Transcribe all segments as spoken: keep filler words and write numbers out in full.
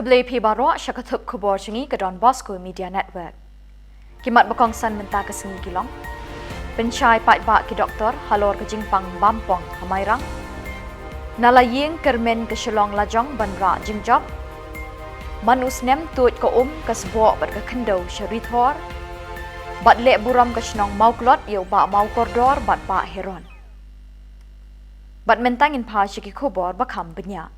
Khublei phi baroh sha ka thup khubor jong ngi ka Don Bosco Media Network. Ki mat ba kongsan mynta ka sngi ki long: pynshai paidbah ki doktor halor ka jingpang bam pong ha Mairang. Na la ïing kyrmen ka Shillong lajong ban rah jingjop. Man u snem tuid ka um ka sboh bad ka khyndew sha Ri Thor. Bad leh burom ka shnong Mawklot ïa u Bah Mawkordor bad Bah Heron. Bad mynta ngin phai sha ki khubor ba kham bniah.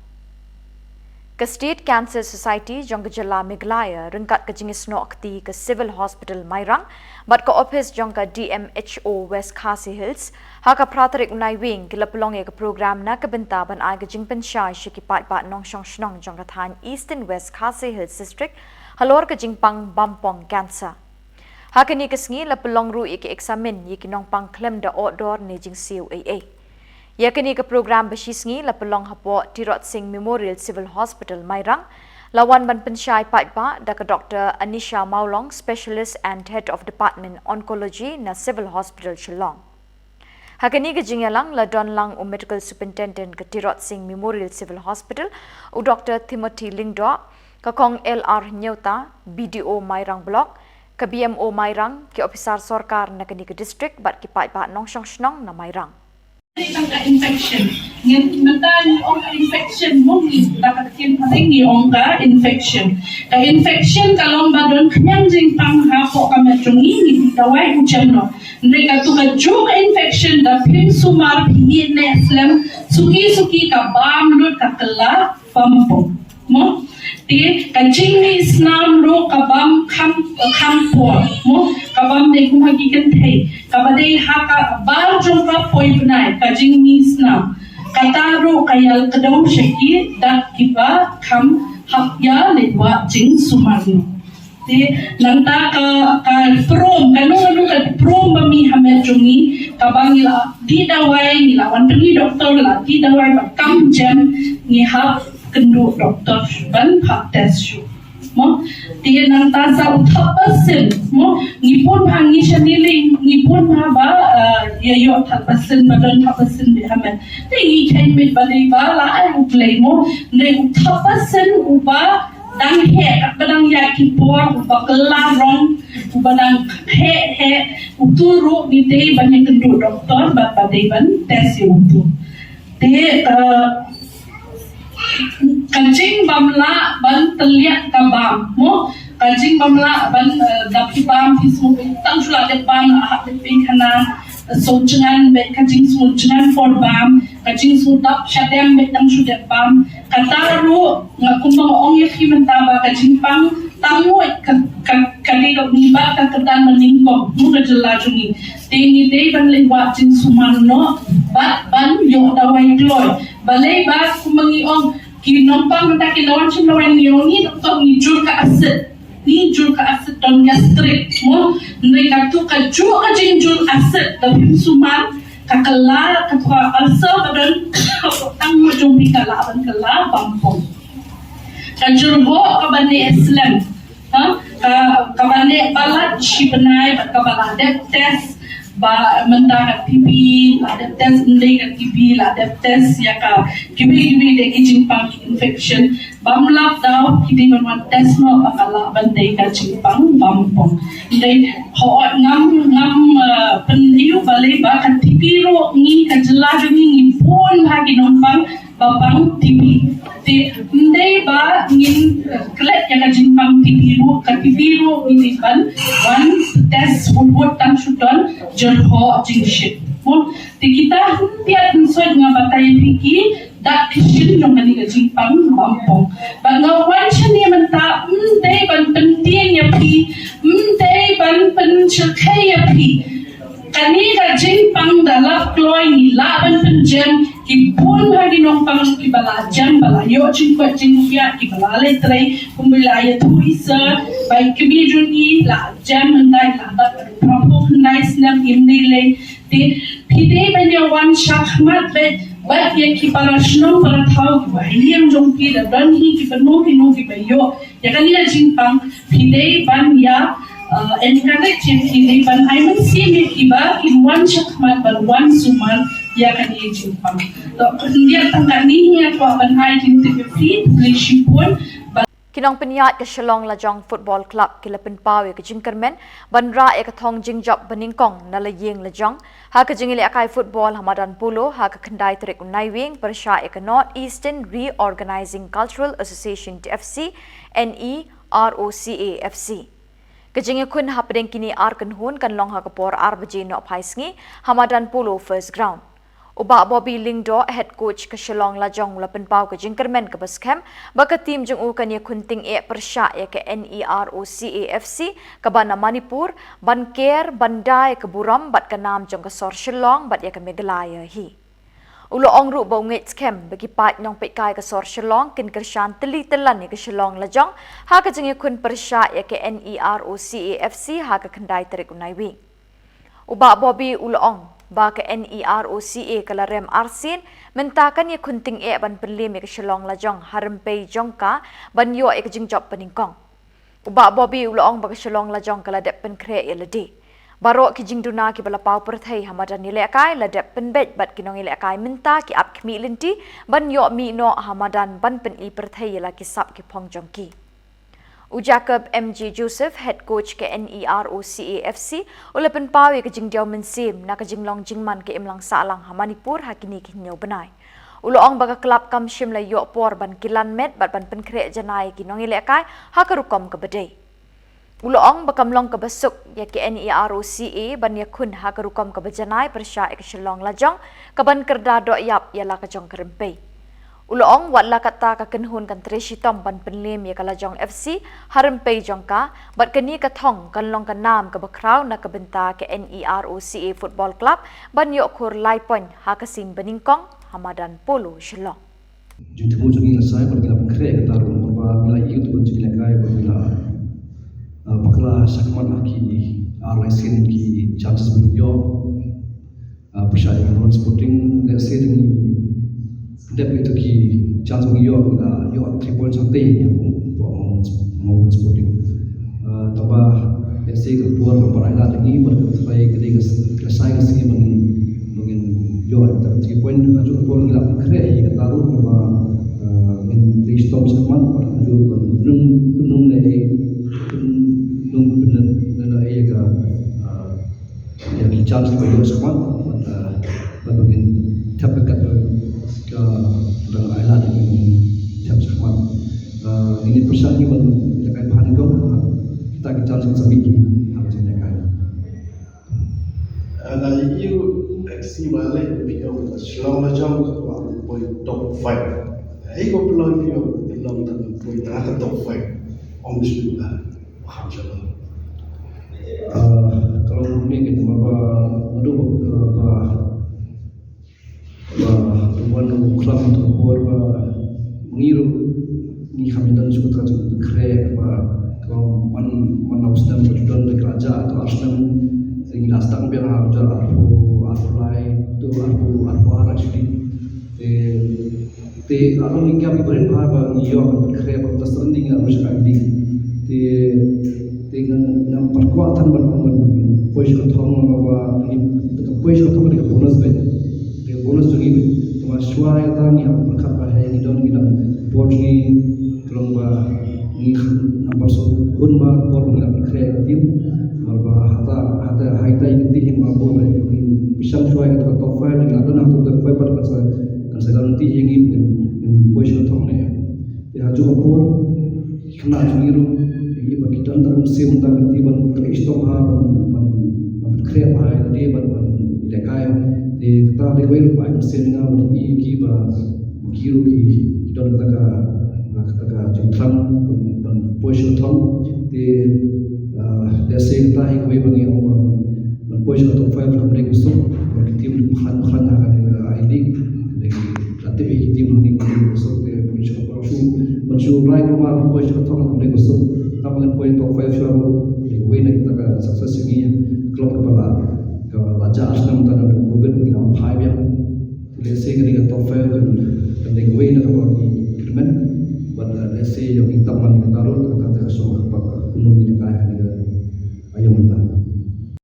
Ka State Cancer Society jong ka jylla Meghalaya ryngkat ka jingïasnoh kti ka Civil Hospital Mairang bad ka ophis jong ka D M H O West Khasi Hills, ha ka phra tarik u Naiwieng ki la pynlong ïa ka program na ka bynta ban ai ka jingpynshai sha ki paidbah nongshong shnong jong ka thaiñ Eastern West Khasi Hills District halor ka jingpang bam pong cancer. Ha kane ka sngi la pynlong ruh ïa ki eksamin ïa ki nongpang khlem da ohdor ne jingsiew ei ei. Ïa kane ka program ba shisngi la pynlong hapoh Tirot Sing Memorial Civil Hospital Mairang, la wan ban pynshai paidbah da ka Doktor Anisha Mawlong, Specialist and Head of Department Oncology na Civil Hospital Shillong. Ha kane ka jingïalang la don lang u Medical Superintendent ka Tirot Sing Memorial Civil Hospital, u Doktor Timothy Lyngdoh, ka Kong L R Hynñiewta, B D O Mairang Block, ka B M O Mairang, ki ophisar sorkar na kane ka district bad ki paidbah nongshong shnong na Mairang. Tang ka infection. Ngin mynta ngi ong ka infection mo, ngi da ka ktien phareng ngi ong ka infection. Ka infection ka long ba don khñiang jingpang hapoh ka met jong ngi, ngi dawai u jem noh. Hynrei katto katjuh ka infection da phim sumar phi ïeh ne slem, suki suki ka bam lut ka kylla bam pong. Mo, te ka jingmih snam ruh ka bam kham, kham por. Mo, ka bam dei kum ha ki kynthei. Kaba dei ha ka bar jong ka poi bnai ka jingmih snam. Kata ruh ka ïalkdew sha ki dak kiba kham hap ïa leit wah jingsumar noh. Te nangta ka, ka prom, kano kano ka prom ba mih ha met jong ngi, kaba ngi la dih dawai, ngi la wan pyni doktor, la dih dawai ba kam jem, ngi hap kynduh doktor ban phah test shuh. Mo, te nangta sa u thapbah sin, mo, ngi bun bha ngi shane lei, ngi bun bha ba, eh, ïa ïoh thapbah sin, ba don thapbah sin beit ha met. Te ngi kheiñ beit ba dei ba la ai U Blei mo, ne u thapbah sin uba dang heh, ba dang ïaid ki por, uba kylla rong, uba dang heh heh, utu ruh ngi dei ban ïakynduh doktor, ba, ba dei ban test ïa utu. Te, eh, ka jingbym lah ban tylliat ka bam, mo, ka jingbym lah ban, eh, da phi bam phi sngewbha tang shu la dep bam, la hap dep pynkhana, eh, sngewjngan beit, ka jingsngewjngan por bam, ka jingsngewdap shadem beit tang shu dep bam. Kata ruh nga kumba nga ong ïa phi mynta ba ka jingpang tang ngut ka, ka, ka dei ka ngi bat ka kyrdan ba nyngkong, mo, ka jylla jong ngi. Te ngi dei ban leit wah jingsumar noh bad ban ïoh dawai kloi. Balei ba kumba ngi ong ki nongpang mynta ki la wan shim dawai ngi ong ngi doktor ngi jur ka acid. Ngi jur ka acid don gastric, mo, hynrei katto katjuh ka jingjur acid da phim sumar ka kylla, katto ka ulcer ba don tang mo jong phi ka lah ban kylla bam pong. Ka jur ho kaba neh slem. Ha? Ka, kaba neh palat shi bnai bad kaba la dep test ba mynta ka T B, la dep test ym dei ka T B, la dep test ïa ka kiwei kiwei de ki jingpang ki infection. Bym lah daw ki dei ban wan test noh ba ka lah ban dei ka jingpang bam pong. Dei hooid ngam, ngam, eh, pynïoh balei ba ka T B ruh ngi ka jylla jong ngi ngi bun ha ki nongpang ba pang T B. Te ym dei ba ngin, eh, klet ïa ka jingpang T B ruh, ka T B ruh ngi dei ban wan test wut wut tang shu don jyrhoh jingshit. Mo, te kita hyntiat hynsoit nga batai ïa phi ki dak ki shin jong kane ka jingpang bam pong. Ba nga wan shane mynta ym dei ban pyntieng ïa phi, ym dei ban pynshyrkhei ïa phi. Kane ka jingpang da lap kloi ngi lah ban pynjem, ki bun ha ki nongpang kiba la jem, ba la ïoh jingkoit jingkoit, kiba la leit trei, kumba la ïathuh i sir, ba i kmie jong ngi la jem hyndai, la dap ka dei phraphew khyndai snem im dei lei. Te phi dei ban ïa wan shakhmat bad, bad ïa ki para shnong para thaw kiba ha ïing jong phi da don hi kiba no ki no kiba ïoh ïa kane ka jingpang, phi dei ban ïa, eh, encourage ïa phi, dei ban ai mynsiem ïa kiba kin wan shakhmat ban wan sumar ïa kane ka jingpang. To, khyndiat tang kane nga kwah ban ai jingtip ïa phi, khublei shibun. Ki nongpynïaid ka Shillong Lajong Football Club ki la pynpaw ïa ka jingkyrmen ban rah ïa ka thong jingjop banyngkong na la ïing lajong ha ka jingïalehkai football ha madan Polo ha ka khyndai tarik u Naiwieng pyrshah ïa ka North Eastern Reorganizing Cultural Association F C, N E R O C A F C. Ka jingïakhun hapdeng kine ar kynhun kan long ha ka por ar baje nohphai sngi ha madan Polo First Ground. U Bah Bobby Lyngdoh, head coach ka Shillong Lajong, u la pynpaw ka jingkyrmen kaba skhem ba ka team jong u kan ïakhun tyngeh pyrshah ïa ka N E R O C A F C kaba na Manipur, ban ker, ban da ïa ka burom bad ka nam jong ka sor Shillong bad ïa ka Meghalaya hi. U la ong ruh ba u ngeit skhem ba ki paid nongpeitkai ka sor Shillong kin kyrshan tylli tyllan ïa ka Shillong Lajong ha ka jingïakhun pyrshah ïa ka N E R O C A F C ha ka khyndai tarik u Naiwieng. U Bah Bobby u la ong ba ka N E R O C A ka la rem arsien, mynta kan ïakhun tyngeh ban pynliem ïa ka Shillong Lajong ha rympei jong ka ban ïoh ïa ka jingjop banyngkong. U Bah Bobby u la ong ba ka Shillong Lajong ka la dep pynkhreh ïa lade. Baroh ki jingduna kiba la paw pyrthei ha madan ïalehkai la dep pynbeit bad ki nongïalehkai mynta ki ap khmih lynti ban ïoh mih noh ha madan ban pyni pyrthei ïa la ki sap ki phong jong ki. U Jacob M J Joseph, head coach ka N E R O C A F C, u la pynpaw ïa ka jingdiaw mynsiem na ka jinglong jingman ka imlang sahlang ha Manipur ha kine ki hynñiew bnai. U la ong ba ka club kam shym la ïoh por ban kilan met bad ban pynkhreh janai ïa ki nongïalehkai ha ka rukom kaba dei. U la ong ba kam long kaba suk ïa ka N E R O C A ban ïakhun ha ka rukom kaba janai pyrshah ïa ka Shillong Lajong kaban kyrda doh ïap ïa la ka jong ka rympei. U la ong wat la katta ka kynhun kan trei shitom ban pynliem ïa ka Lajong F C ha rympei jong ka, bad kane ka thong kan long ka nam kaba khraw na ka bynta ka N E R O C A Football Club ban ïoh khur lai point ha ka sien banyngkong ha madan Polo Shillong. Jingthmu jong ngi la shai bad ngi la pynkhreh ïa kata ruh, namar ba ngi la ïohi ïa uto u jingïalehkai ba ngi la, ah, bakla shakhmat ha ki ar lai sien ki chances ba ngi ïoh. Ah, pyrshah ïa ka Mon Sporting, lehse da ngi dep ïa uto ki chance ba ngi ïoh, ngi la ïoh three points hangtei ïa ka Mon, Mon, Mon Sporting. Ah, tangba lehse ka por kaba ailad ïa ngi bad ka trai ka dei ka s-, ka shai ka sngi ba ngin, ba ngin ïoh ïa ka three point. Ha kajuh ka por ngi la pynkhreh ïa kata ruh namar ba, ah, ngin trei shitom shakhmat bad ha kajuh ban pynlong, pynlong leh ei, pynlong, pynlong leh ei ïa ka, ah, ïa ki chance ba ïoh shakhmat bad, ah, bad ba ngin thep ïa ka, ka dang ailad ïa ngi ban thep shakhmat. Ah, ngin ïa pyrshang ngi ban ïalehkai bha nyngkong, ah, kita ki chance kin sa mih ha ka jingïalehkai. Ah, ïa u F C Male phi ong Shillong Lajong ka kwah ban poi top five. Ei ko pynlong phi ong pynlong tang poi tang ha ka top five. Ong shu ka. Kham shalom. Ah, ka long kumne, ka namar ba naduh ba, ba, ba wan u klam ha ka por ba ngi ruh ngi kham ïadon shuh kata ka jingkhreh ba ka long man, man la u snem ba ju don da ka la jah, to ar snem ngi la sdang biang ha u hajar arphew, arphew lai, to arphew, arphew ar actually. Te Te ka long ïa ka ba rit bha ba ngi ïoh ban pynkhreh ba ta syriem ngi ïa ruh ka I-League. Te, te ngan, ngan pat kwah than ban ong ban poi sha ka thong ba, ba ngi, ka poi sha ka thong ka bonus beit. Ka bonus jong ngi beit. Te ma shuwa ïa ta ngi hap pyrkhat ba hei ngi don ngi dang bor ngi ka long ba ngi ngan pat shu hun ba bor ngi dang pynkhreh ka team. Namar ba hata, hata hai tai ka team ba bor ngi pyrshang shuwa ïa ka top five ngi la don ha top five pat ka sa Kan sa guarantee ïa ngi ban, ban poi sha ka thong ne. Te ha kajuh ka por khynnah jong ngi ruh, ïa ba ki don tang mynsiem tang ka ti ban trei shitom bha ban, ban, ban pynkhreh bha ïa lade ban, ban ïalehkai. Te kata dei kawei ruh ba ai mynsiem ïa nga ba dei ïa ki ba, ba ki ruh ki, ki don kata ka, kata ka jingthrang ban, ban poi sha ka thong. Te, ah, lehse kata hi kawei ba ngi ong ban, ban poi sha ka top five kam dei ka suk, ba ki team ki khlaiñ khlaiñ ha kane ka I-League, ka dei ka tip ïa ki team hangne ka dei ka suk, te ban shu, ban shu, ban shu rai kumba ban poi sha ka thong kam dei ka suk, tang ba ngan poi top five shuwa ruh, dei kawei na kita ka success jong ngi, club kaba la, kaba la jah ar snem mynta naduh covid, ngi la wan phai biang. Lehse kane ka top five kan, kan dei kawei na kaba ngi kyrmen. Bad, eh, lehse ïa ngi tam man kata ruh, kata te ka song kaba kumno ngi lehkai ha kane ka aïom mynta.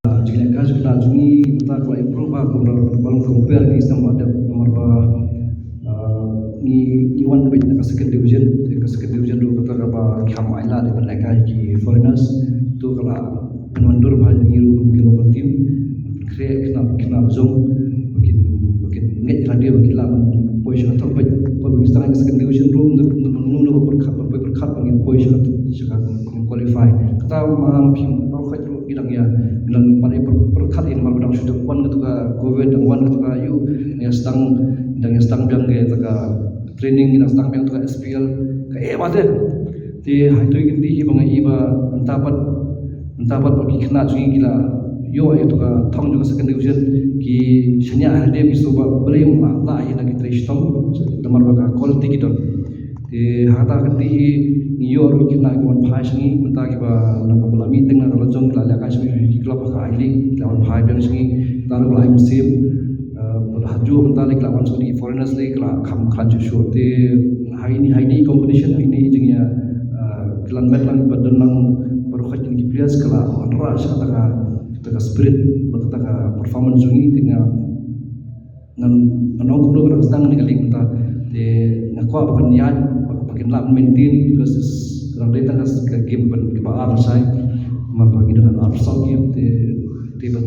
Ah, jingïalehkai jong khynnah jong ngi mynta ka la improve bha kumba, ba long compare ki snem ba dep namar ba, ah, ngi Ngi wan beit na ka second division, ka second division ruh kata kaba ngi ham ailad ban lehkai ki foreigners, to ka la pynwandur bha ïa ngi ruh kum ki local team. Khreh khynnah khynnah jong ba kin ba kin ngeit lade ba kin lah ban poi sha ka top, beit poi ba ngi sdang ka second division ruh, ngi ngi ngi pyrkhat ban poi pyrkhat ba ngin poi sha ka sha ka qualify. Kata ma phim baroh khoit ruh ngi dang ïa ngi dang pan pyrkhat ïa namar ba dang shu dang wan kata ka covid, dang wan kata ka ïu, ngi sdang dang ïa sdang biang ka training, ngi dang sdang biang ka S P L, ka eh ba te. Te ha ito i kynti hi ba nga i ba mynta pat mynta pat ba ki khynnah jong ngi ki la ïoh ïa ka thong jong ka second division, ki shaniah ha de ki shu ba briew ma la hi na ki trei shitom namar ba ka quality ki don. Te ha kata ka kynti hi ngi ïoh ruh ki khynnah ki wan phai sha ngi mynta kiba na ka ba la meeting na ka la jong ki la lehkai sha ngi ki club ha ka I-League, ki la wan phai biang sha ngi. Kata ruh la ai mynsiem. Bad ha ju mynta lei ki la wan sha ngi foreigners lei ki la kham khlaiñ shuh shuh. Te ha ine ha ine competition ha ine jingïa ki lan met lang ba don lang baroh khoit ki players ki la wanrah sha kata ka kata ka spirit bad kata ka performance jong ngi. Te nga ngan ngan ong kumno ka dang sdang ne ka league mynta. Te nga kwah ba kan ïaid ba ba kin lah maintain because is ka dang dei tang ka game ban kaba ar shai. Namar ba ngi don ar saw game te te ban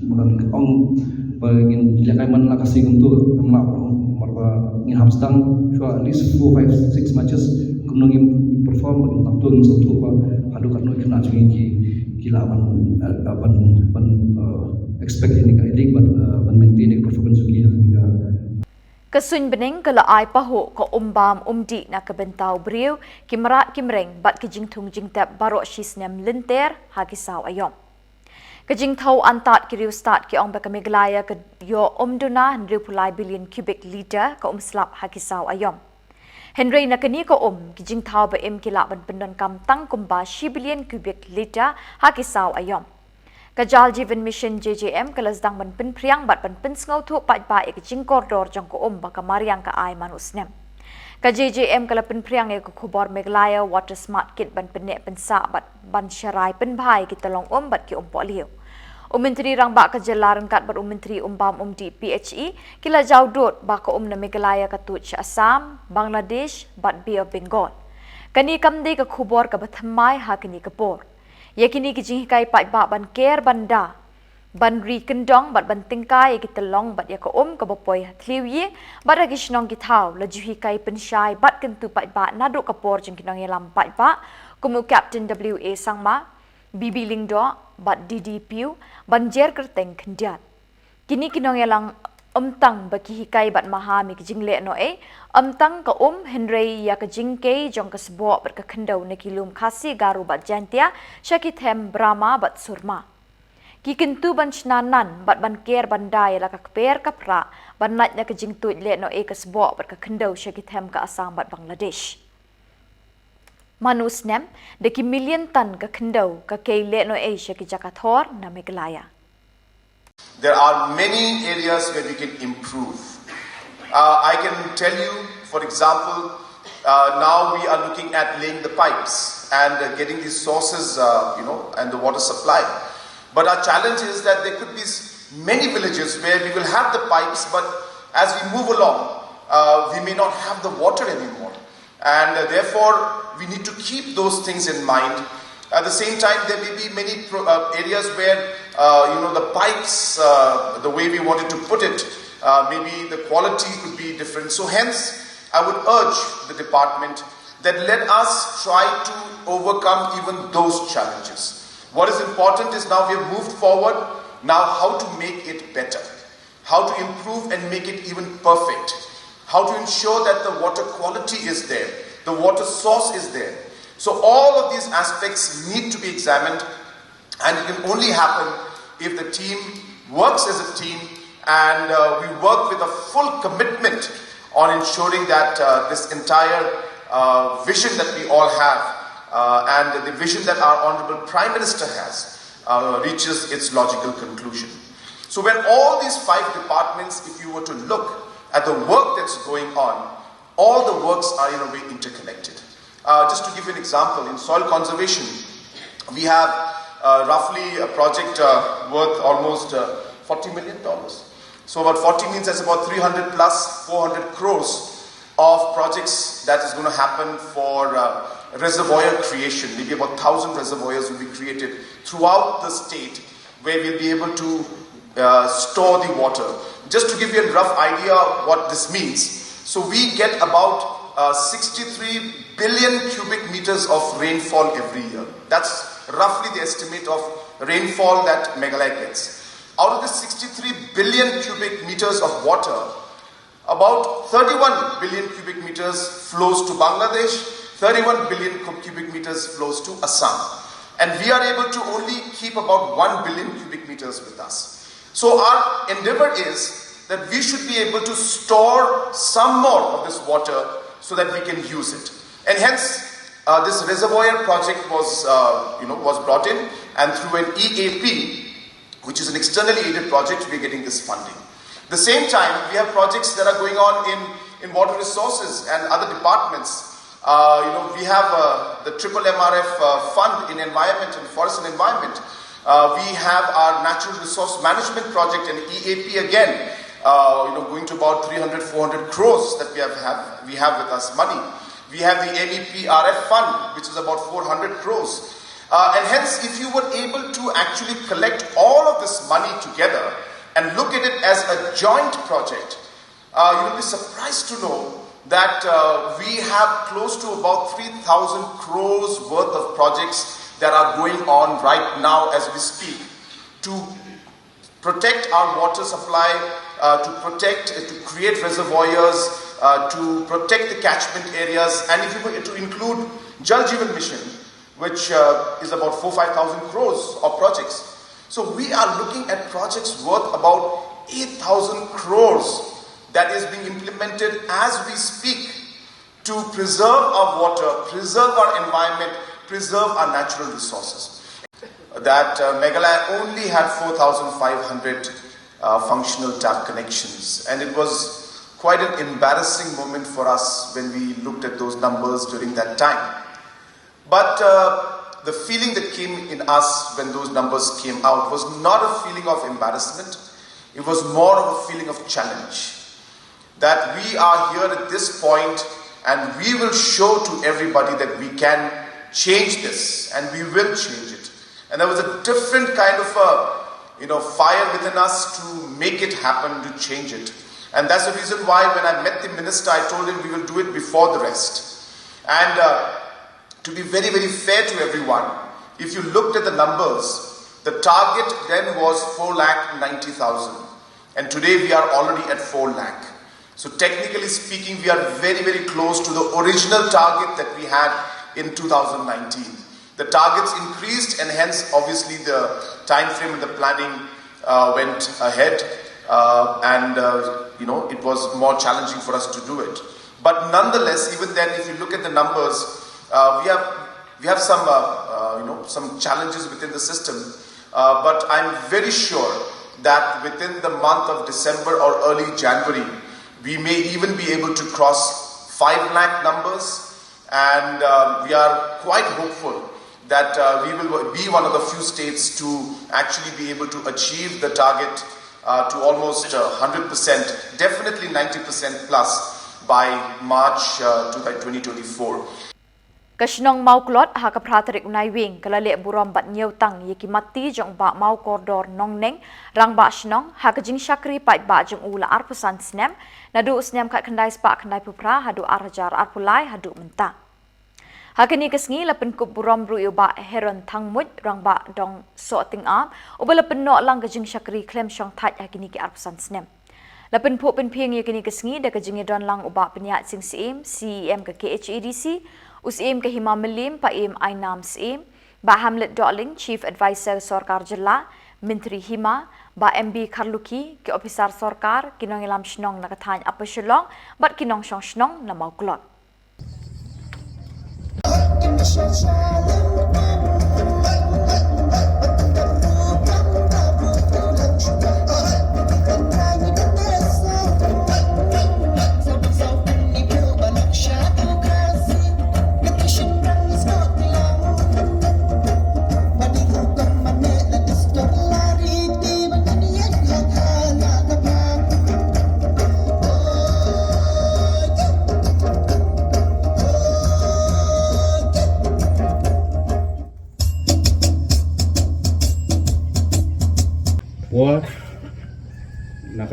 ba kan ong ba ngin lehkai man la ka sngi kumto ngam lah ban ong. Namar ba ngin hap sdang shuwa at least four, five, six matches kumno ngin perform ba ngin tang to ngin sngewthuh ba haduh katno ki khynnah jong ngi ki ki lah ban ban ban expect ïa kane ka league bad ban maintain ïa ka performance jong ki ha kane ka Ka suiñ bneng ka la ai pahuh ka um bam um dih na ka bynta u briew, ki mrad ki mreng bad ki jingthung jingtep baroh shisnem lynter ha ki saw aïom. Ka jingthew antad ki riewstad ki ong ba ka Meghalaya ka ïoh um duna hynriewphew lai billion cubic litre ka um slap ha ki saw aïom. Hynrei na kane ka um, ki jingthew ba im ki lah ban pyndonkam tang kumba shi billion cubic litre ha ki saw aïom. Ka Jal Jeevan Mission, J J M, ka la sdang ban pynphriang bad ban pynsngewthuh paidbah ïa ka jingkordor jong ka um ba ka mariang ka ai man u snem. Ka J J M ka la pynphriang ïa ka khubor Meghalaya Water Smart Kit ban pynneh pynsah bad ban sharai pynbha ïa ki tyllong um bad ki um pohliew. U Myntri Rangbah ka Jylla ryngkat bad u Myntri Um Bam Um Dih, P H E, ki la jaw dud ba ka um na Meghalaya ka tuid sha Assam, Bangladesh bad Bay of Bengal. Kane kam dei ka khubor kaba thymmai ha kane ka por. Ïa kine ki jinghikai paidbah ban ker ban da ban ri kyndong bad ban tyngkai ïa ki tyllong bad ïa ka um kaba poi ha thliew ïing bad ha ki shnong ki thaw la ju hikai pynshai bad kyntu paidbah naduh ka por jong ki nongïalam paidbah kum u Captain W A Sangma, B B Lyngdoh bad D D Piew ban jer kyrteng khyndiat. Kine ki nongïalam ym tang ba ki hikai bad maham ïa ki jingleh noh ei, ym tang ka um hynrei ïa ka jingkei jong ka sboh bad ka khyndew na ki lum Khasi, Garo bad Jaiñtia sha ki them Brahma bad Surma. Ki kyntu ban shna nan bad ban ker ban da ïa la ka kper ka prah ban lait na ka jingtuid leh noh ei ka sboh bad ka khyndew sha ki them ka Assam bad Bangladesh. Man u snem, da ki million tan ka khyndew ka kei leh noh ei sha ki jaka thor na Meghalaya. There are many areas where we can improve. Uh, I can tell you, for example, uh, now we are looking at laying the pipes and uh, getting the sources, uh, you know, and the water supply. But our challenge is that there could be s- many villages where we will have the pipes, but as we move along, uh, we may not have the water anymore. And uh, therefore, we need to keep those things in mind. At the same time, there may be many pro- uh, areas where, uh, you know, the pipes, uh, the way we wanted to put it, uh, maybe the quality could be different. So hence, I would urge the department that let us try to overcome even those challenges. What is important is now we have moved forward. Now, how to make it better? How to improve and make it even perfect? How to ensure that the water quality is there, the water source is there? So, all of these aspects need to be examined, and it can only happen if the team works as a team and uh, we work with a full commitment on ensuring that uh, this entire uh, vision that we all have uh, and the vision that our Honorable Prime Minister has uh, reaches its logical conclusion. So when all these five departments, if you were to look at the work that's going on, all the works are in a way interconnected. Uh, just to give you an example, in soil conservation, we have uh, roughly a project uh, worth almost uh, forty million dollars. So about forty means that's about three hundred plus four hundred crores of projects that is going to happen for uh, reservoir creation. Maybe about thousand reservoirs will be created throughout the state, where we'll be able to uh, store the water. Just to give you a rough idea what this means, so we get about uh, sixty-three billion cubic meters of rainfall every year. That's roughly the estimate of rainfall that Meghalaya gets. Out of the sixty-three billion cubic meters of water, about thirty-one billion cubic meters flows to Bangladesh, thirty-one billion cu- cubic meters flows to Assam. And we are able to only keep about one billion cubic meters with us. So our endeavor is that we should be able to store some more of this water so that we can use it. And hence, uh, this reservoir project was, uh, you know, was brought in, and through an E A P, which is an externally aided project, we're getting this funding. The same time, we have projects that are going on in, in water resources and other departments. Uh, you know, we have uh, the triple M R F uh, fund in environment and forest and environment. Uh, we have our natural resource management project and E A P again. Uh, you know, going to about three hundred, four hundred crores that we have, have we have with us money. We have the M E P R F fund, which is about four hundred crores. Uh, and hence, if you were able to actually collect all of this money together and look at it as a joint project, uh, you will be surprised to know that uh, we have close to about three thousand crores worth of projects that are going on right now as we speak to protect our water supply, uh, to protect, uh, to create reservoirs, uh, to protect the catchment areas, and if you were to include Jal Jeevan Mission, which uh, is about four, five thousand crores of projects. So we are looking at projects worth about eight thousand crores that is being implemented as we speak to preserve our water, preserve our environment, preserve our natural resources. That uh, Meghalaya only had four thousand five hundred uh, functional tap connections, and it was quite an embarrassing moment for us when we looked at those numbers during that time. But uh, the feeling that came in us when those numbers came out was not a feeling of embarrassment, it was more of a feeling of challenge. That we are here at this point and we will show to everybody that we can change this and we will change it. And there was a different kind of a, you know, fire within us to make it happen, to change it. And that's the reason why when I met the minister, I told him we will do it before the rest. And uh, to be very, very fair to everyone, if you looked at the numbers, the target then was four lakh ninety thousand. And today we are already at four lakh. So technically speaking, we are very, very close to the original target that we had in two thousand nineteen. The targets increased, and hence, obviously, the time frame and the planning uh, went ahead, uh, and uh, you know, it was more challenging for us to do it. But nonetheless, even then, if you look at the numbers, uh, we have we have some uh, uh, you know, some challenges within the system. Uh, but I'm very sure that within the month of December or early January, we may even be able to cross five lakh numbers, and uh, we are quite hopeful that uh, we will be one of the few states to actually be able to achieve the target uh, to almost uh, one hundred percent, definitely ninety percent plus by March uh, twenty twenty-four. Ka shnong Mawklot ha ka phra tarik u Naiwieng ka la leh burom bad ñiewtang ïa ki matti jong u Bah Mawkordor Nongneng, Rangbah Shnong, ha ka jingshakri paidbah jong u la arphew san snem, naduh u snem khatkhyndai spah khyndaiphew phra haduh ar hajar arphew lai haduh mynta. Ha kane ka sngi la pynkup burom ruh ïa u Bah Heron Thangmuit, Rangbah Dong Sohtyngap, uba la pynnoh lang ka jingshakri khlem shong thait ha kine ki arphew san snem. La pynphuh pynphieng ïa kane ka sngi da ka jingïadon lang u Bah Pynïaid Sing Syiem, C E M ka K H A D C, u Syiem ka Hima Mylliem, Paiem Ainam Syiem, Bah Hamlet Dohling, Chief Adviser Sorkar Jylla, Myntri Hima, Bah M B Kharlukhi, ki ophisar sorkar, ki nongïalam shnong na ka thaiñ Upper Shillong bad ki nongshong shnong na Mawklot.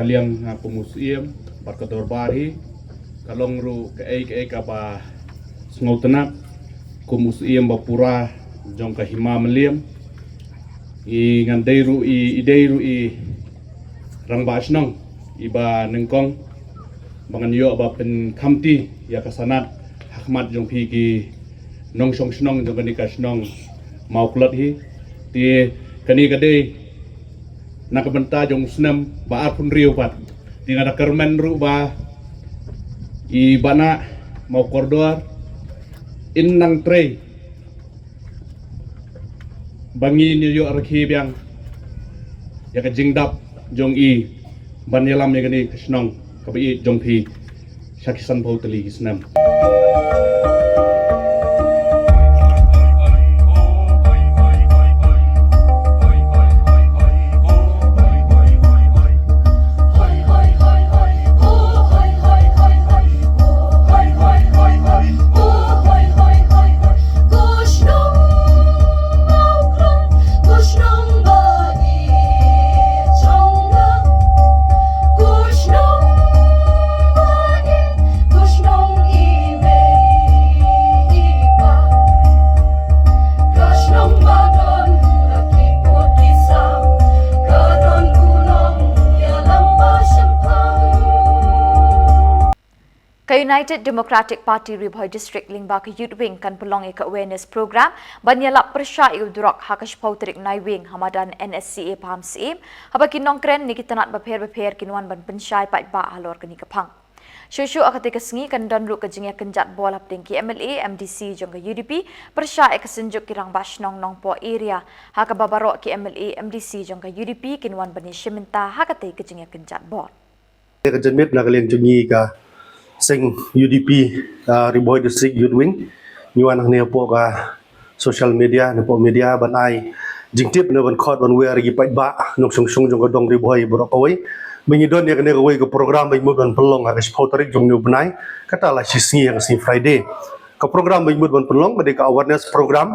Liang nga kum u Syiem bad ka dorbar hi, ka long ruh kaei kaei kaba sngewtynnat kum u Syiem ba pura jong ka Hima Mylliem. I ngan dei ruh i, i dei ruh i rangbah shnong iba nyngkong ba ngan ïoh ba pynkhamti ïa ka sanad ha khmat jong phi ki nongshong shnong jong kane ka shnong Mawklot hi. Te kane ka dei na ka bynta jong u snem ba arphew hynriew pat. Te nga da kyrmen ruh ba i Bah Nah Mawkordor in nang trei ba ngin ïoh rakhe biang ïa ka jingdap jong i ban ïalam ïa kane ka shnong kaba ïeit jong phi sha ki sanphew tylli ki snem. Ka United Democratic Party Ri Bhoi District lyngba ka Youth Wing kan pynlong ïa ka awareness program ban ïalap pyrshah ïa u drok ha ka shiphew tarik Naiwieng ha madan N S C A Pahamsyiem, haba ki nongkren na ki tnat bapher bapher kin wan ban pynshai paidbah halor kane ka phang. Shuh shuh ha katei ka sngi kan don ruh ka jingïakynjat bol hapdeng ki M L A, M D C jong ka U D P pyrshah ïa ka Synjuk ki Rangbah Shnong Nongpoh Area, ha kaba baroh ki M L A, M D C jong ka U D P kin wan ban ïashim bynta ha katei ka jingïakynjat bol. Ka janmiet na ka liang jong ngi ka seng U D P, ah, Ri Bhoi District Youth Wing, ngi wan hangne hapoh ka social media, na pdeng media ban ai jingtip ne ban khot ban wer ïa ki paidbah nongshong shnong jong ka dong Ri Bhoi baroh kawei ba ngi don ïa kane kawei ka program ba ngi mut ban pynlong ha ka shiphew tarik jong une u bnai, kata la shisngi ha ka sngi Friday. Ka program ba ngi mut ban pynlong ka dei ka awareness program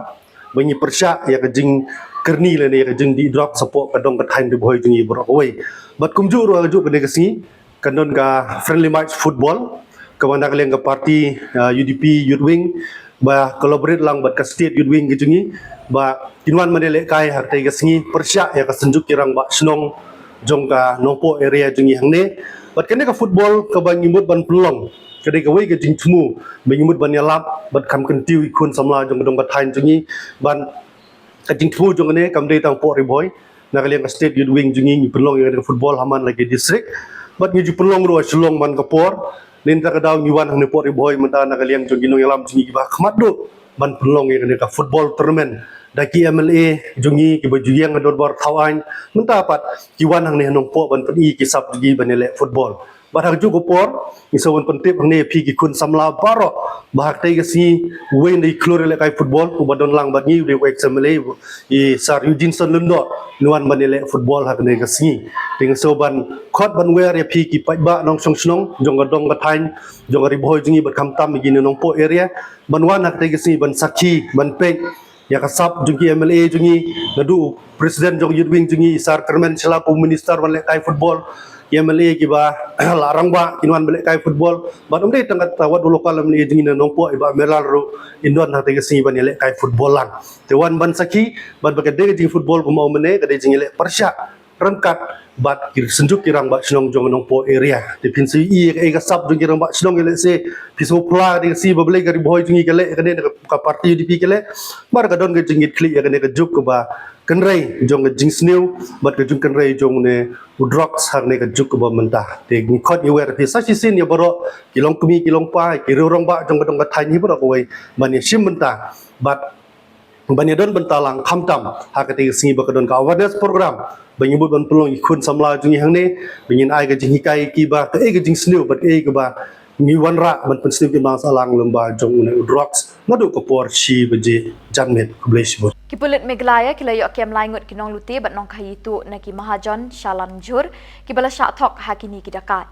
ba ngi pyrshah ïa ka jingkyrni lane ïa ka jingdih drok shapoh ka dong ka thaiñ Ri Bhoi jong ngi baroh kawei. Bad kumjuh ruh ha kajuh kane ka sngi kan don ka friendly match football kaba na ka liang ka party, ah, U D P Youth Wing ba collaborate lang bad ka State Youth Wing ka jong ngi ba kin wan ban ïalehkai ha katei ka sngi pyrshah ïa ka Synjuk ki Rangbah Shnong jong ka Nongpoh area jong ngi hangne. Bad kane ka football kaba ngi mut ban pynlong ka dei kawei ka jingthmu ba ngi mut ban ïalap bad kham kyntiew ïa ki khun samla jong ka dong ka thaiñ jong ngi ban ka jingthmu jong kane kam dei tang hapoh Ri Bhoi. Na ka liang ka State Youth Wing jong ngi ngi pynlong ïa ka football ha man la ki district. Bad ngi ju pynlong ruh ha Shillong man ka por. Te mynta ka daw ngi wan hangne hapoh Ri Bhoi mynta na ka liang jong ki nongïalam jong ngi kiba khmat duh ban pynlong ïa kane ka football tournament da ki M L A jong ngi kiba ju ïeng ha dorbar thaw aiñ. Mynta pat ki wan hangne ha Nongpoh ban pyni ki sap jong ki ban ïaleh football. Bad ha kajuh ka por ngi sa wan pyntip hangne ïa phi ki khun samla baroh ba ha katei ka sngi uwei na ki khlur ïalehkai football uba don lang bad ngi u dei u ex M L A i Sir Eugene Lyngdoh un wan ban ïaleh football ha kane ka sngi. Te nga sa ban khot ban wer ïa phi ki paidbah nongshong shnong jong ka dong ka thaiñ jong ka Ri Bhoi jong ngi bad khamtam ïa ki na Nongpoh area ban wan ha katei ka sngi ban sakhi ban peit ïa ka sap jong ki M L A jong ngi, naduh u president jong Youth Wing jong ngi Sir Kyrmen Shylla kum minister ban lehkai football, ki M L A kiba la rangbah kin wan ban lehkai football. Bad ym dei tang kata, wat u local M L A jong ngi na Nongpoh i Bah Mayralal ruh in don ha katei ka sngi ban ïalehkai football lang. Te wan ban sakhi bad ba ka dei ka jing football kumba u mynne ka dei jingïaleh pyrshah ryngkat bad ki Synjuk ki Rangbah Shnong jong Nongpoh area. Te phin sa ïohi ïa ka sap jong ki Rangbah Shnong ïaleh se phi sa phla ïa ka sngi ba balei ka Ri Bhoi jong ngi ka leh kane ka party U D P ka leh. Bad ka don ka jingkitkhlieh ïa kane ka juk kaba kynrei jong ka jingsniew bad ka jingkynrei jong une u drugs ha kane ka juk kaba mynta. Te ngi khot ngi wer ïa phi sa shisien ïa baroh ki longkmie ki longpa ki riew rangbah jong ka dong ka thaiñ hi baroh kawei ban ïashim bynta bad ban ïadon bynta lang khamtam ha katei ka sngi ba ka don ka awareness program ba ngi mut ban pynlong ïa ki khun samla jong ngi hangne ba ngin ai ka jinghikai ïa ki ba kaei ka jingsniew bad kaei kaba ngi wanrah ban pynsniew ki nang sahlang lyngba jong une u drugs naduh ka por shi baje janmiet. Khublei shibun. Ki pulit Meghalaya ki la ïoh kem lai ngut ki nonglute bad nongkhaii tuh na ki mahajon Shalan Jhur kiba la shah thok ha kine ki dakaid.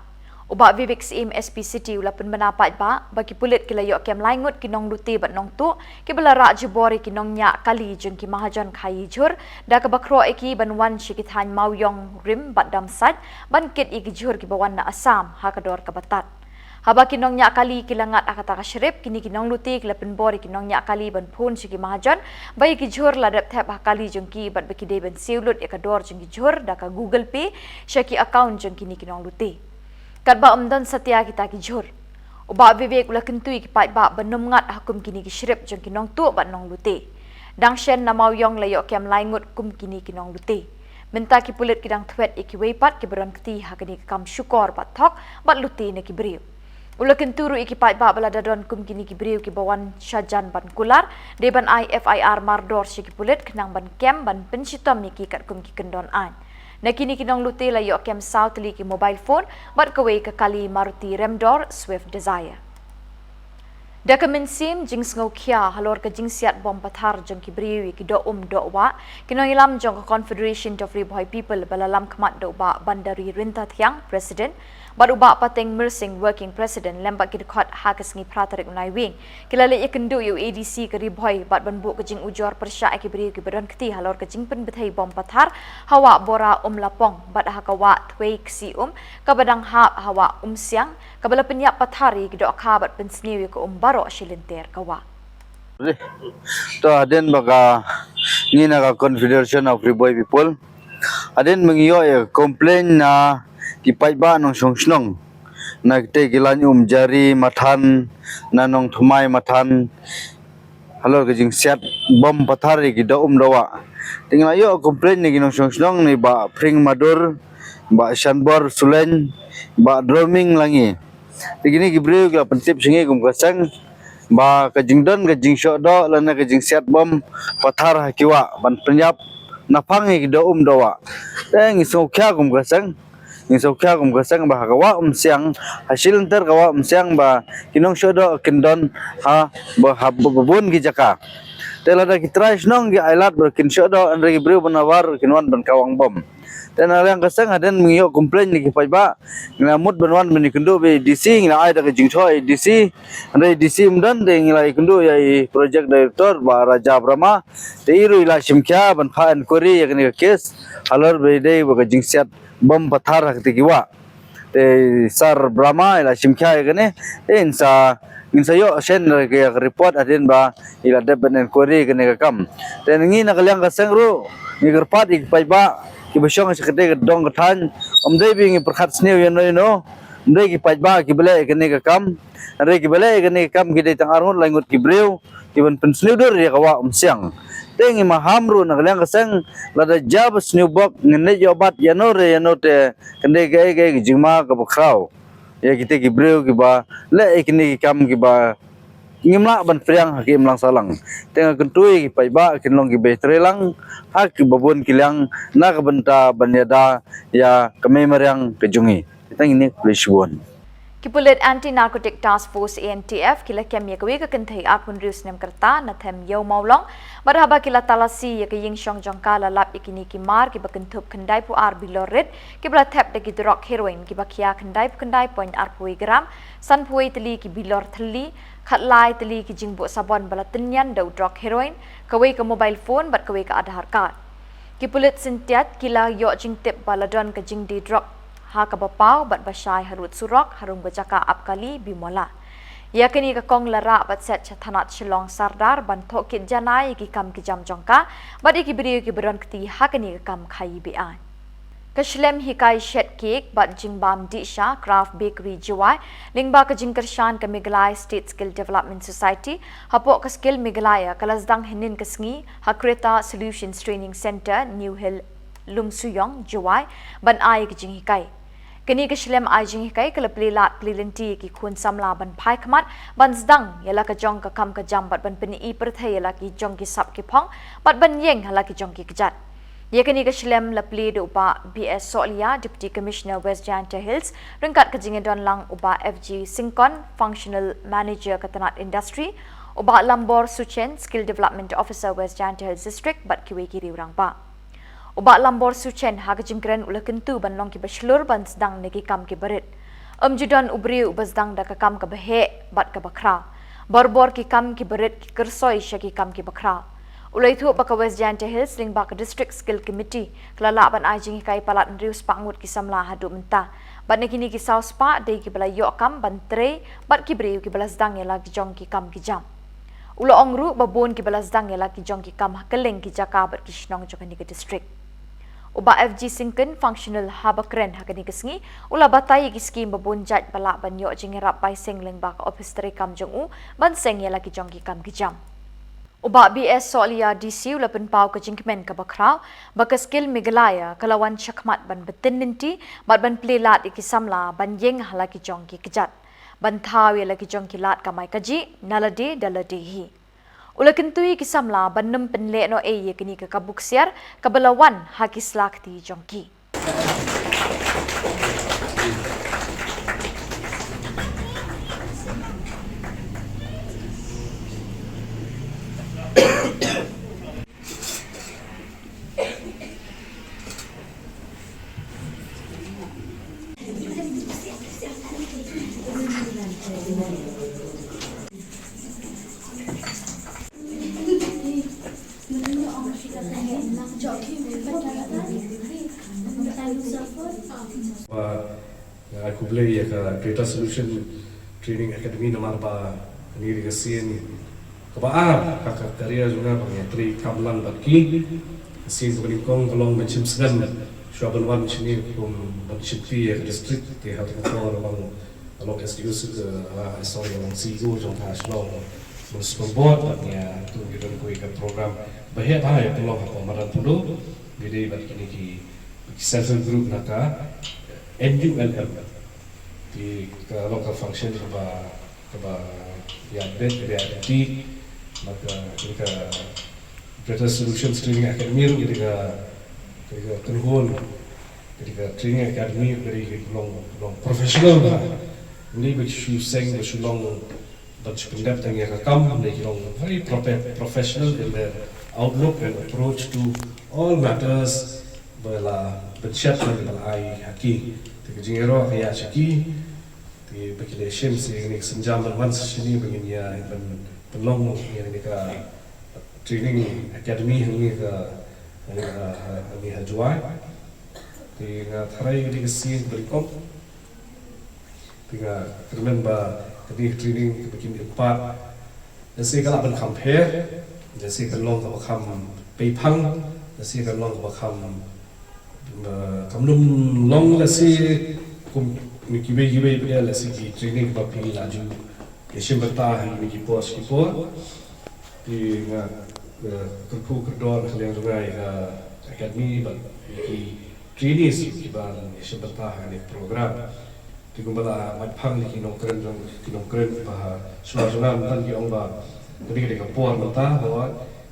U Bah Vivek Syiem, S P City, u la pynbna paidbah ba ki pulit ki la ïoh kem lai ngut ki nonglute bad nongtuh kiba la rah jubor ïa ki nongñiah kali jong ki mahajon khaii jhur da kaba khroh ïa ki ban wan sha ki thaiñ Mawïong, Rim bad Damsait ban kit ïa ki jhur kiba wan na Assam ha ka dor kaba tad. Haba ki nongñiah kali ki la ngat ha kata ka shrip, kine ki nonglute ki la pynbor ïa ki nongñiah kali ban phone sha ki mahajon ba ïa ki jhur la dep thep ha kali jong ki bad ba ki dei ban siew lut ïa ka dor jong ki jhur da ka Google Pay sha ki account jong kine ki nonglute. Katba ym don satia kita ki jhur, u Bah Vivek u la kyntu ïa ki paidbah ban ym ngat ha kum kine ki shrip jong ki nongtuh bad nonglute. Dang shen na Mawïong la ïoh kem lai ngut kum kine ki nonglute. Mynta ki pulit ki dang thwet ïa kiwei pat kiba don kti ha kane ka kam shukor bad thok bad lute na ki briew. U la kyntu ruh ïa ki paidbah ba lada don kum kine ki briew kiba wan shajan ban kular, dei ban ai F I R mardor sha ki pulit khnang ban kem ban pynshitom ïa ki katkum ki kyndon aiñ. Na kine ki nonglute la ïoh kem saw tylli ki mobile phone bad kawei ka kali Maruti Remdor Swift Dzire. Da ka mynsiem jingsngewkhia halor ka jingsiat bom pathar jong ki briew ïa ki doh um doh wah, ki nongïalam jong ka Confederation of Ri Bhoi People ba la lam khmat da u Bah Bandari Ryntathiang, President, bad u Bah Pateng Myrsing, Working President, lem bad ki dkhot ha ka sngi Phra tarik u Naiwieng, ki la leit ïakynduh ïa u A D C ka Ri Bhoi bad ban buh ka jingujor pyrshah ïa ki briew kiba don kti halor ka jingpynbthei bom pathar ha wah Bora Umlapong bad ha ka wah Thwei Ksi Um kaba dang hap ha wah Umsiang, kaba la pynïap pathar ïa ki dohkha bad pynsniew ïa ka um baroh shi lynter ka wah. To hadien ba ka ngi na ka Confederation of Ri Bhoi People, hadien ba ngi ïoh ïa ka complain na ki paidbah nongshong shnong, na kita ki lain um Jari Mathan, na Nongthymmai Mathan, halor ka jingsiat bom pathar ïa ki doh um doh wah. Te ngi la ïoh complain na ki nongshong shnong na i Bah Phring Madur, Bah Shanbor Sulein, Bah Droming Langi. Te kine ki briew ki la pyntip sha ngi kum ka seng ba ka jingdon ka jingshoh doh lane ka jingsiat bom pathar ha ki wah ban pynïap naphang ïa ki doh um doh wah. Te ngi sngewkhia kum ka seng, ngi sngewkhia kum ka seng ba ha ka wah Umsiang, ha shi lynter ka wah Umsiang ba ki nongshoh doh kin don ha ba, ha ba, ba bun ki jaka. Te lada ki trai shnong ki ailad ba kin shoh doh, hynrei ki briew ba nabar kin wan ban kawang bom. Te na liang ka seng hadien ba ngi ïoh complain na ki paidbah, ngi la mut ban wan ban ïakynduh bad i D C, ngi la ai da ka jingthoh i D C, hynrei i D C ym don, te ngi la ïakynduh ïa i Project Director Bah Raja Brahma, te i ruh i la shim khia ban phah inquiry ïa kane ka case halor ba i dei ba ka jingsiat bom pathar ha kata ki wah. Te Sir Brahma i la shim khia ïa kane, te ngin sa, ngin sa ïoh send ïa ka report hadien ba i la dep ban inquiry ïa kane ka kam. Te ngi na ka liang ka seng ruh ngi kyrpad ïa ki paidbah kiba shong sha kata ka dong ka thaiñ, ym dei ba ngi pyrkhat sniew ïano ïano, ym dei ki paidbah kiba leh ïa kane ka kam, hynrei kiba leh ïa kane ka kam ki dei tang arngut laingut ki briew kiban pynsniew dur ïa ka wah Umsiang. Te ngi maham ruh na ka liang ka seng, lada jia ba sniew bok ngin leit ïoh bat ïano re ïano, te kan dei kaei kaei ka jingma kaba khraw ïa kita ki briew kiba leh ïa kine ki kam kiba ngim lah ban pdiang ha ki imlang sahlang. Te nga kyntu ïa ki paidbah kin long kiba ïatreilang ha kiba bun ki liang na ka bynta ban ïada ïa ka mei mariang ka jong ngi. Te tang ine, khublei shibun. Ki pulit Anti Narcotic Task Force, A N T F, ki la kem ïa kawei ka kynthei arphew hynriew snem ka rta na them Ïew Mawlong bad haba ki la talasi ïa ka ïing shong jong ka, la lap ïa kine ki mar kiba kynthup khyndaiphew ar bilor rit kiba la thep da ki drok heroin kiba khia khyndaiphew khyndai point arphew gram, sanphew tylli ki bilor thylli, khatlai tylli ki jingbuh sabon ba la tynñian da u drok heroin, kawei ka mobile phone bad kawei ka Aadhaar card. Ki pulit Syntiat ki la ïoh jingtip ba la don ka jingdie drok ha kaba paw bad ba shai harud surok harum ka jaka Apkali, Bimala. Ïa kane ka kong la rah bad set sha thanat Shillong Sardar ban thoh kit janai ïa ki kam ki jam jong ka bad ïa ki briew kiba don kti ha kane ka kam khaii beaiñ. Ka shlem hikai shet cake bad jingbam dih sha Craft Bakery Jowai, lyngba ka jingkyrshan ka Meghalaya State Skill Development Society, hapoh ka Skill Meghalaya, ka la sdang hynnin ka sngi ha Kreta Solutions Training Centre, New Hill, Lumsuyong, Jowai, ban ai ka jinghikai. Kane ka shlem ai jinghikai ka la plie lad plie lynti ïa ki khun samla ban phai khmat ban sdang ïa la ka jong ka kam ka jam bad ban pyni pyrthei ïa la ki jong ki sap ki phong bad ban ïeng ha la ki jong ki kjat. Ïa kane ka shlem la plie da u Bah B S Sohliya, Deputy Commissioner West Jaiñtia Hills, ryngkat ka jingïadon lang u Bah F G Syngkon, Functional Manager ka tnat Industry, u Bah Lambor Suchen, Skill Development Officer West Jaiñtia Hills District, bad kiwei ki riew rangbah. U Bah Lambor Suchen ha ka jingkren u la kyntu ban long kiba shlur ban sdang na ki kam kiba rit. Ym ju don u briew uba sdang da ka kam kaba heh bad kaba khraw. Barabor ki kam kiba rit ki kyrsoi sha ki kam kiba khraw. U la ïathuh ba ka West Jaintia Hills lyngba ka District Skill Committee ka la lah ban ai jinghikai palat hynriew spah ngut ki samla haduh mynta. Bad na kine ki saw spah dei kiba la ïoh kam ban trei bad ki briew kiba la sdang ïa la ki jong ki kam ki jam. U la ong ruh ba bun kiba la sdang ïa la ki jong ki kam ha kylleng ki jaka bad ki shnong jong kane ka district. U Bah F G Syngkon, functional haba kren ha kane ka sngi, u la batai ïa ki skim ba bun jait ba lah ban ïoh jingïarap bai seng lyngba ka ophis treikam jong u ban seng ïa la ki jong ki kam ki jam. U Bah B S Sohliya, D C, u la pynpaw ka jingkmen kaba khraw ba ka Skill Meghalaya ka la wan shakhmat ban btin lynti bad ban plie lad ïa ki samla ban ïeng ha la ki jong ki kjat, ban thaw ïa la ki jong ki lad kamai kajih na lade da lade hi. U la kyntu ïa ki samla ban nym pynlehnohei ïa kane ka kabu ksiar kaba la wan ha ki sla kti jong ki. Ba nga ai khublei ïa ka Greater Solution Training Academy namar ba kane dei ka sien kaba ar ha ka career jong nga ba nga trei kam lang bad ki. Ka sien kaba nyngkong ka long ban shim snem shuwa ban wan shane kum ban shim kti ïa ka district, te ha kata ka por ba nga long S D O, eh, ah, sorry, long C E O jong ka Shillong Municipal Board, bad nga tu ngi don kawei ka program ba heh ba heh pynlong hapoh madan Polo, ngi dei bad kine ki self help group na ka N U L M. Te ka long ka function kaba, kaba ïa bit, kaba ïa bit na ka, na ka Greater Solutions Training Academy ruh, ka dei ka, ka dei ka kynhun, ka dei ka training academy, ka dei ka long, long professional ba. Ngi ba shu seng, ba shu long, ban shu pyndep tang ïa ka kam, ngi ki long very profe-, professional in their outlook and approach to all matters, ba la pynshet, ba la ai ha ki. Te ka jingïaroh ka ïa sha ki, te ba ki la shim sa ïa kane ka sienjam ban wan sa shane ba ngin ïa ban pynlong ïa kane ka training academy hangne ha, hangne ha, hangne ha Jowai. Te nga tharai kane ka sien ba nyngkong. Te nga kyrmen ba kane ka training kaba kin im pat. Lehse ka lah ban kham pher, lehse kan long kaba kham peiphang, lehse kan long kaba kham, eh, kam nym long lehse kum kiwei kiwei pat, lehse ki training ba phi la ju ïashim bynta ha kine ki por sha ki por. Te nga, eh, kyrkhu kyrdoh na ka liang jong nga ïa ka academy bad ïa ki trainees kiba ïashim bynta ha kane ka program. Te kumba la mait phang ïa ki nongkren jong, ki nongkren ba ha shuwa jong nga mynta ki ong ba ka dei, ka dei ka por mynta, ba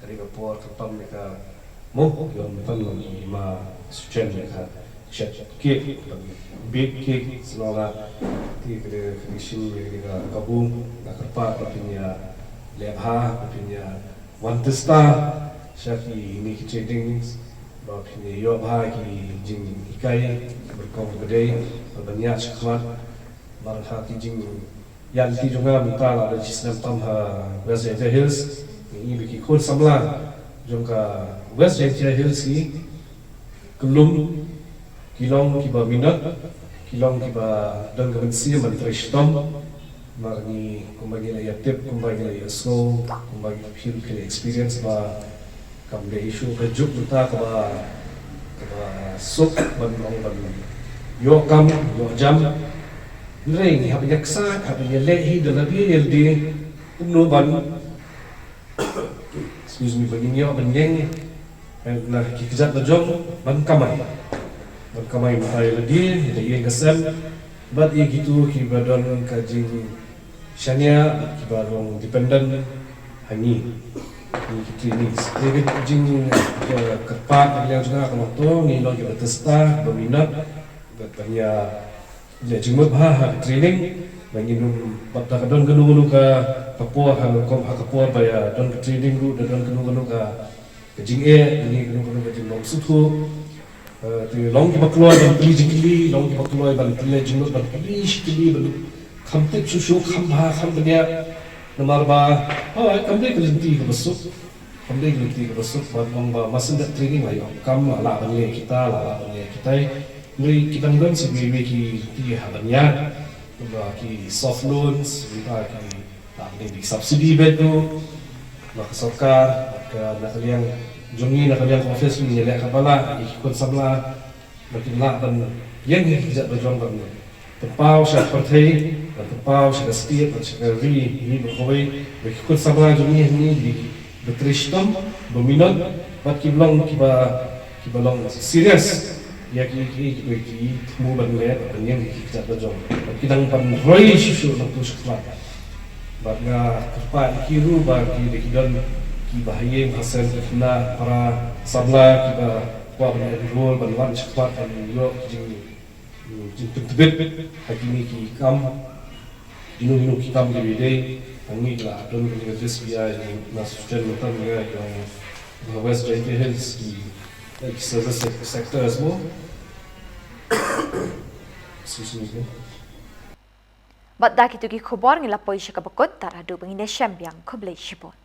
ka dei ka por kyrpang ïa ka, mo, ki ong mynta ki ma Suchen ïa ka shet cake, bake cake, sngewbha. Te ka dei ka dei shisha ïa ka dei ka kabu, nga kyrpad ba phin ïa leh bha, ba phin ïa wan tista sha kine ki trainings, ba phin ïa ïoh bha ki jinghikai, ba kum ka dei, ba ban ïa shakhmat, namar ha ki jingïaid lynti jong nga mynta la don shi snem tam ha West Jaintia Hills, ngi i ba ki khun samla jong ka West Jaintia Hills hi, kyllum, ki long kiba minot, ki long kiba don ka mynsiem ban trei shitom. Namar ngi kumba ngi la ïa tip, kumba ngi la ïa sngew, kumba ngi la feel, ki la experience ba kam dei shuh ka juk mynta kaba, kaba suk ban ong ban ïoh kam, ïoh jam. Hynrei ngi hap ïa ksa, hap ïa leh hi da lade ïa lade kumno ban excuse me, ba ngin ïoh ban ïeng, eh, na ki kjat la jong ban kamai. Ban kamai mynta ïa lade, ïa ka ïing ka sem, bad ïa kito kiba don ka jingshaniah, bad kiba long dependent ha ngi. Ngi ki trainees. Ïa ka jing, eh, kyrpad na ka liang jong nga ka long to, ngin long kiba tista, kiba minot, bad ban ïa leh jingmut bha ha ka training, ba ngin ym, bad lada ka don kano kano ka, ka por ha, kum ha ka por ba ïa don ka training ruh, lada don kano kano ka, ka jingeh, ne kano kano ka jingbym sngewthuh, Te long kiba kloi ban plie jingkylli, long kiba kloi ban plie jingmut, ban plie shi tylli, ban kham tip shuh shuh, kham bha, kham bniah. Namar ba, hooid, kam dei ka lynti kaba suk, kam dei ka lynti kaba suk, bad long ba mar syn dep training la ïoh kam, la lah ban leh kita, la lah ban leh kitai. Hynrei ki dang don sa iwei iwei ki lynti ha ban ïaid, ba ki soft loans, kita ki, la ban leh ki subsidy bad tu, na ka sorkar, na ka, na ka liang jong ngi, na ka liang office ngi leh kaba lah ïa ki khun samla, ba kin lah ban ïeng ha ki kjat ba jong, ban pynpaw sha ka pyrthei, ban pynpaw sha ka state, ban sha ka ri, ri ba kawei, ba ki khun samla jong ngi hangne ki ba trei shitom, ba minot, bad ki long kiba, kiba long serious ïa ki, ki, ki, ki thmu ban leh, ban ïeng ha ki kjat ba jong, bad ki dang ban roi shuh shuh nangtu shakhmat. Bad nga kyrpad ïa ki ruh ba ki, da ki don kiba ha ïing ha sem, ki khynnah para samla kiba kwah ban enroll, ban wan shakhmat, ban ïoh ki jing, jingpyntbit ha kine ki kam, kino kino ki kam kiba dei. Hangne la don kane ka list ba ïa na Suchen mynta, ïa ka West Jaintia Hills ki, ki service sectors mo. Excuse me. Bad da kito ki khubor ngi la poi sha kaba kut, tad haduh ba ngin ïashem biang, khublei shibun.